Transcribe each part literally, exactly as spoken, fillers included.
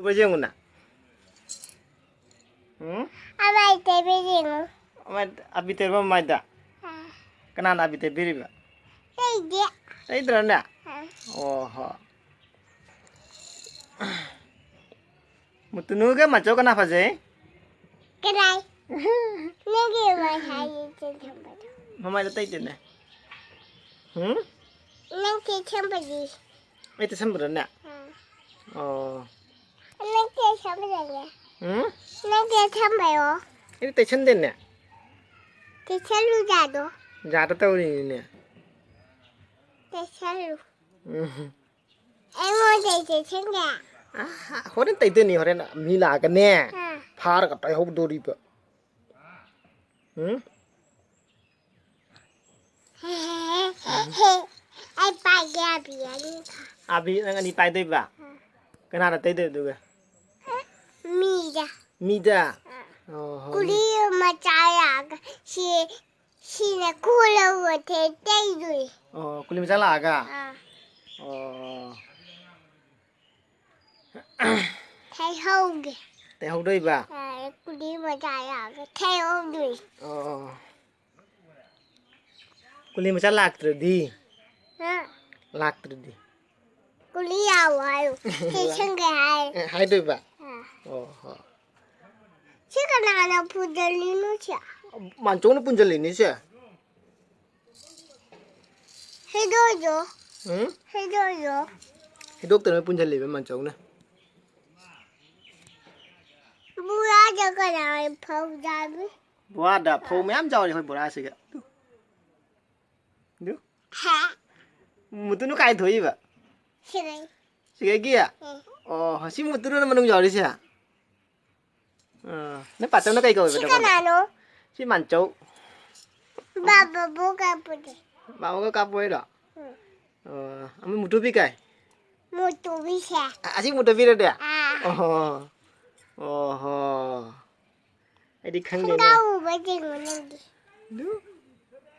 ꯎꯕ꯭ꯔꯥ ꯌꯦꯡꯉꯨꯅ꯫ ꯎꯝ? ꯑꯃꯥꯏ ꯇꯩꯕ ꯌꯦꯡꯉꯨ꯫ ꯑꯃꯥꯏ-, ꯑꯕꯤ ꯇꯩꯕ ꯃꯃꯥꯏꯗ? ꯑꯥ꯫ ꯀꯅꯥꯅ ꯑꯕꯤ ꯇꯩꯕꯤꯔꯤꯕ? ꯇꯩꯗꯦ꯫ ꯇꯩꯗ꯭ꯔꯅꯦ? ꯑꯥ꯫ ꯑꯣ ꯍꯣ꯫ ꯃꯨꯇꯨꯅꯨꯒ ꯃꯆꯧ ꯀꯅꯥ ꯐꯖꯩ? ꯀꯅꯥꯏ? ꯅꯪꯒꯤ ꯃꯃꯥꯏ ꯍꯥꯏꯌꯦ ꯆꯦꯟꯊꯝꯕꯗꯣ꯫ ꯃꯃꯥꯏꯗ ꯇꯩꯗꯦꯅꯦ꯫ ꯍꯨꯝ? ꯅꯪ ꯆꯦꯟꯊꯝꯕꯗꯤ? ꯑꯩ ꯇꯩꯁꯟꯕ꯭ꯔꯅꯦ? ꯑꯥ꯫ ꯑꯣ꯫ ꯅꯪ ꯆꯦꯟꯊꯝꯕꯗꯅꯦ꯫ ꯍꯨꯝ? ꯅꯪ ꯆꯦꯟꯊꯝꯕꯔꯣ? ꯑꯩꯗꯤ ꯇꯩꯁꯟꯗꯦꯅꯦ꯫ ꯇꯩꯁꯜꯂꯨ ꯌꯥꯗ꯭ꯔꯣ? ꯌꯥꯗ ꯇꯧꯔꯤꯅꯤꯅꯦ꯫ ꯇꯩꯁꯜꯂꯨ꯫ ꯎꯝ꯫ ꯑꯩꯉꯣꯟꯗ ꯇꯩꯁꯟꯒꯦ꯫ ꯑꯥ, ꯍꯣꯔꯦꯟ ꯇꯩꯗꯣꯏꯅꯤ, ꯍꯣꯔꯦꯟ ꯃꯤ ꯂꯥꯛꯑꯒꯅꯦ꯫ ꯑꯥ꯫ ꯐꯥꯔꯒ ꯇꯩꯍꯧꯗꯣꯔꯤꯕ꯫ ꯎꯝ? ꯑꯩ ꯄꯥꯏꯒꯦ ꯑꯕꯤ ꯑꯅꯤ꯫ ꯑꯕꯤ ꯅꯪ ꯑꯅꯤ ꯄꯥꯏꯗꯣꯏꯕ? ꯑꯥ꯫ ꯀꯅꯥꯗ ꯇꯩꯗꯣꯏꯕ ꯑꯗꯨꯒ? ꯃꯤꯗ꯫ ꯃꯤꯗ? ꯑꯥ꯫ ꯑꯣ, ꯍꯣꯏ꯫ ꯀꯨꯂꯤ ꯃꯆꯥ ꯂꯥꯛꯑꯒ ꯁꯤ ꯁꯤꯅ ꯀꯣꯜꯂꯒ ꯇꯩ-, ꯇꯩꯗꯣꯏ꯫ ꯑꯣ, ꯀꯨꯂꯤ ꯃꯆꯥ ꯂꯥꯛꯑꯒ? ꯑꯥ꯫ ꯑꯣ꯫ ꯇꯩꯍꯧꯒꯦ꯫ ꯇꯩꯍꯧꯗꯣꯏꯕ? ꯑꯥ, ꯀꯨꯂꯤ ꯃꯆꯥ ꯂꯥꯛꯑꯒ ꯇꯩꯍꯧꯗꯣꯏ꯫ ꯑꯣ꯫ ꯀꯨꯂꯤ ꯃꯆꯥ ꯂꯥꯛꯇ꯭ꯔꯗꯤ? ꯍꯥ? ꯂꯥꯛꯇ꯭ꯔꯗꯤ? ꯀꯨꯂꯤ ꯂꯥꯛꯑꯣ ꯍꯥꯏꯌꯨ꯫ ꯇꯩꯁꯟꯒꯦ ꯍꯥꯏ꯫ ꯑꯦ, ꯍꯥꯏꯗꯣꯏꯕ? ꯑꯥ꯫ ꯑꯣ ꯍꯣ꯫ ꯁꯤ ꯀꯅꯥꯅ ꯄꯨꯟꯁꯤꯜꯂꯤꯅꯣ ꯁꯤ? ꯃꯥꯟꯆꯧꯅ ꯄꯨꯟꯁꯤꯜꯂꯤꯅꯤ ꯁꯦ꯫ ꯍꯩꯗꯣꯛꯑꯣ꯫ ꯎꯝ? ꯍꯩꯗꯣꯛꯑꯣ꯫ ꯍꯩꯗꯣꯛꯇꯅ ꯄꯨꯟꯁꯤꯜꯂꯤꯕ ꯃꯥꯟꯆꯧꯅ꯫ ꯕꯣꯔꯥꯗ ꯀꯅꯥ ꯐꯧ ꯆꯥꯕꯤ? ꯕꯣꯔꯥꯗ ꯐꯧ ꯃꯌꯥꯝ ꯆꯥꯎꯔꯤ ꯑꯩꯈꯣꯏ ꯕꯣꯔꯥꯁꯤꯒ꯫ ꯑꯗꯨ꯫ ꯍꯥ? ꯃꯨꯇꯨꯅꯨ ꯀꯥꯏ ꯊꯣꯛꯏꯕ? ꯁꯤꯒꯩ꯫ ꯁꯤꯒꯩꯒꯤ? ꯎꯝ꯫ ꯑꯣ, ꯁꯤ ꯃꯨꯇꯨꯅꯨꯅ ꯃꯅꯨꯡ ꯌꯥꯎꯔꯤꯁꯦ? ꯑꯥ, ꯅꯪ ꯄꯥꯆꯧꯅ ꯀꯩ ꯀꯧꯋꯦꯕ ꯁꯤ ꯅꯪꯉꯣꯟꯗ? ꯀꯅꯥꯅꯣ? ꯁꯤ ꯃꯥꯟꯆꯧ꯫ ꯕꯥꯕꯥꯕꯨ ꯀꯥꯞꯄꯨꯗꯦ꯫ ꯕꯥꯕꯥꯒ ꯀꯥꯞꯄꯣ ꯍꯥꯏꯔꯣ? ꯎꯝ꯫ ꯑꯣ, ꯑꯃ ꯃꯨꯇꯨꯕꯤ ꯀꯥꯏ? ꯃꯨꯇꯨꯕꯤꯁꯦ꯫ ꯑ-, ꯑꯁꯤ ꯃꯨꯇꯨꯕꯤꯔꯗꯤ? ꯑꯥ꯫ ꯑꯣꯍꯣ꯫ ꯑꯣꯍꯣ꯫ ꯑꯩꯗꯤ ꯈꯪꯗꯦꯅꯦ꯫ ꯈꯪꯒꯥꯎ ꯎꯕ ꯌꯦꯡꯉꯨ ꯅꯪꯗꯤ꯫ ꯑꯗꯨ?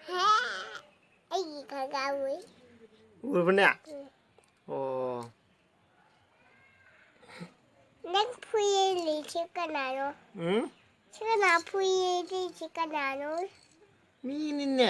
ꯍꯦ, ꯑꯩꯒꯤ ꯈꯪꯒꯥꯎ ꯎꯏ꯫ ꯎꯔꯕꯅꯦ? ꯎꯝ꯫ ꯑꯣ꯫ ꯅꯪ ꯐꯨꯏꯌꯦ ꯂꯩꯁꯤ ꯀꯅꯥꯅꯣ? ꯎꯝ? ꯁꯤ ꯀꯅꯥ ꯐꯨꯏꯌꯦ ꯂꯩꯁꯤ ꯀꯅꯥꯅꯣ? ꯃꯤꯅꯤꯅꯦ꯫